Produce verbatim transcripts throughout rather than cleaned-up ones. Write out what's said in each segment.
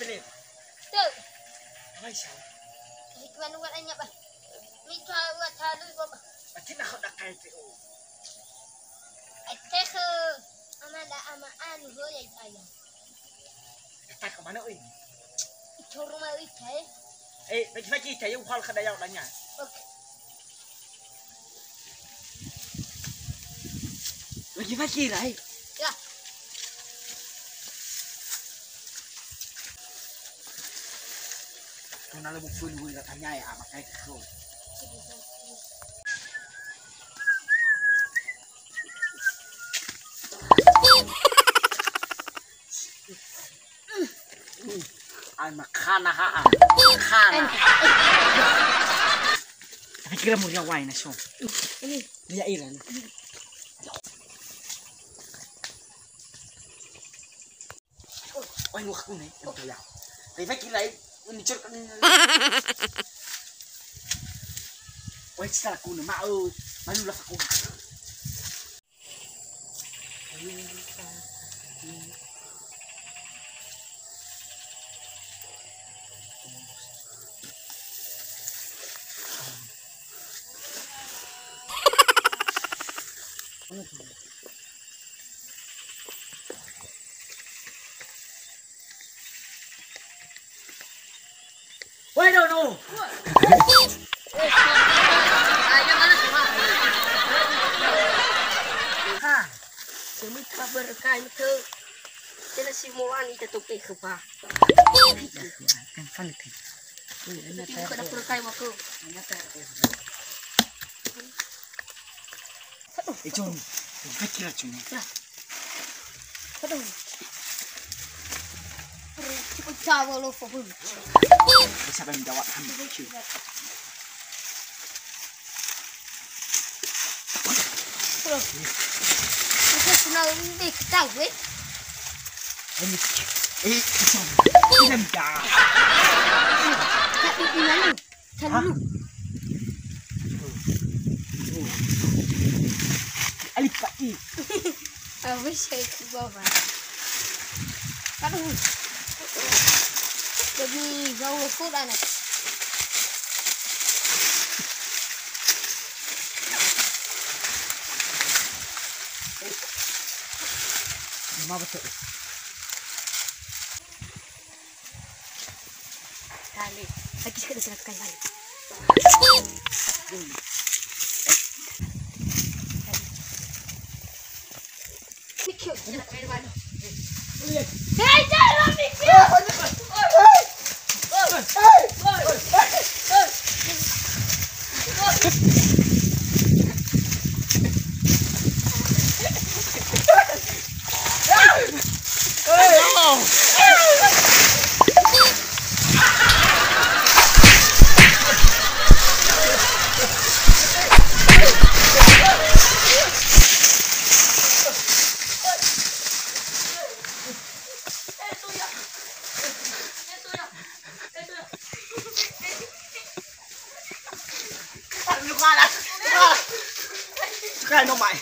Tuh. Apa sih? Di mana warnanya, Bah? Mita wa talu, Bah. Berarti nak kau dah kayak tu. Ate ke ama da ama anu ho ya saya. Kata ke mana, oi? Itu rumah ita, eh. Eh, bagi-bagi ita, ya, uhal kada ya, ulanya. Oke. Bagi-bagi lah, eh. Ya. Tona le bufun hui la tanya ya, ama kai ko. Ai makana ha, makana. Tapi kira muria wai na so. Ini. Dia ira ni. Oi, wah, aku nih, yang kaya. Tapi kira ini cur kan. Oi, salah aku nih, mau, malu lah aku. Weh, no, no. Ha, semi kabar kai ke. Tena si moan ita toke ke pa. Kan fun itu. Ita kada perkai waktu. Eh, Joni, kira, Joni. Aduh. Cukup jauh loh, Pak. Bisa kami jawab kami. Aduh. Itu senang deh, tahu, eh. Ini, eh, Joni. Ini dah. Tapi ini mana? Hah? Talu. Alif kaki. Habis saya ke bawah. Aduh. Jadi jauh aku dah nak. Lima betul. Dale, lagi sekali, sekali, sekali. Hei, jangan, Miki. Kai no mai.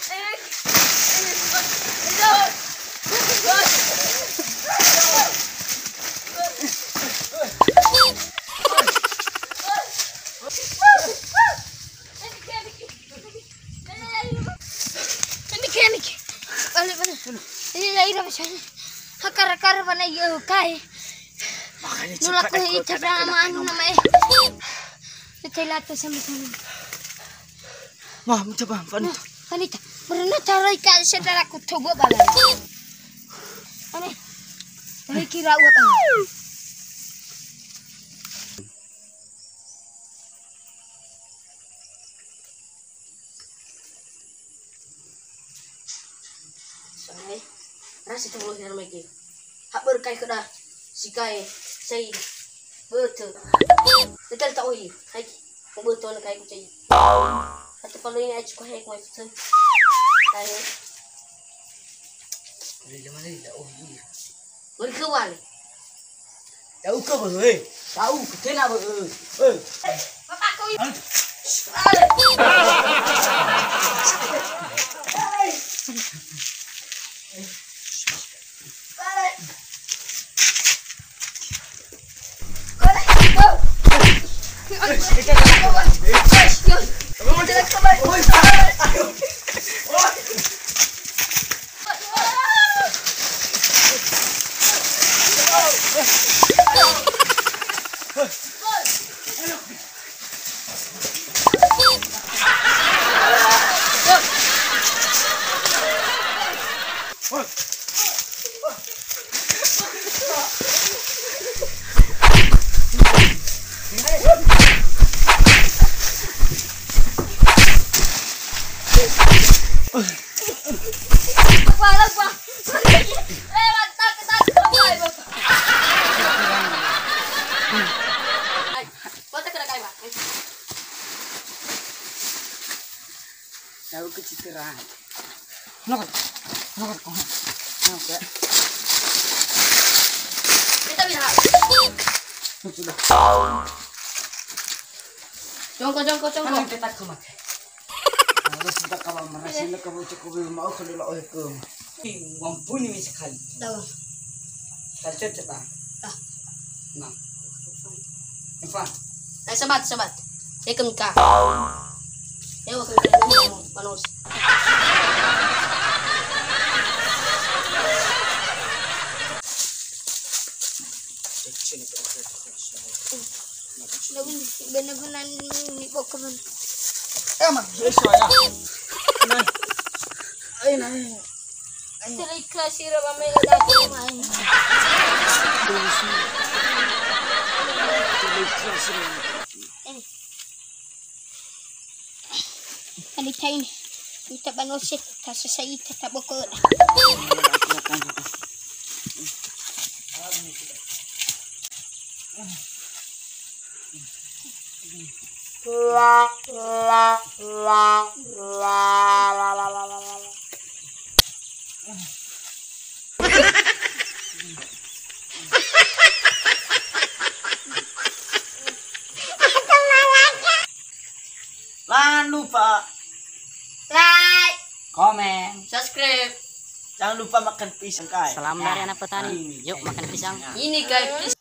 Ini kayak nih. Balik, balik. Ini lagi dah macam. Hakar-hakar mana ya kai. Makanya nulak cepat aku ita cepat sama anu nama eh. Kita latu sama-sama. Wah, mencoba, Vanita. Vanita, pernah taruh ikan saudaraku coba bala. Aneh. Tapi kira uap. Sae, rasa conglo hinar mai ke. Haber kai keda, si kai, sai, bete. Betul tak oi, hai, bete na kai ku cai. Atau kalau ini aja ku hai ku mai betul. Kai. Boleh lama ni dah oi. Beri keluar. Ya'ugö bö'ö, e. Ya'ugö, tenga bö'ö, e. Tahu ke citra. Kenapa? Kenapa kau? Kenapa? Kita bilang. Sudah. Jongko, jongko, jongko. Mana kita ke mati? Harus kita kawan merasa ini kamu cukup mau kalau lah oleh ke. Wampuni mi sekali. Tahu. Sekali cocok, ah. Ah. Nah. Evan. Eh, sabat, sabat. Saya ke Mika. Saya wakil dari Mika, Manus. Benar-benar ni bokap. Eh, mah, eh, soalnya. Nah. Ayo, nah. Terika sira ba mega dati mai. Kali tain. Kita banose, kasasa ita taboko. Jangan lupa like, komen, subscribe. Jangan lupa makan pisang, guys. Salam dari anak petani. Nah, ini, yuk, guys, makan pisang. Ini, guys, pisang.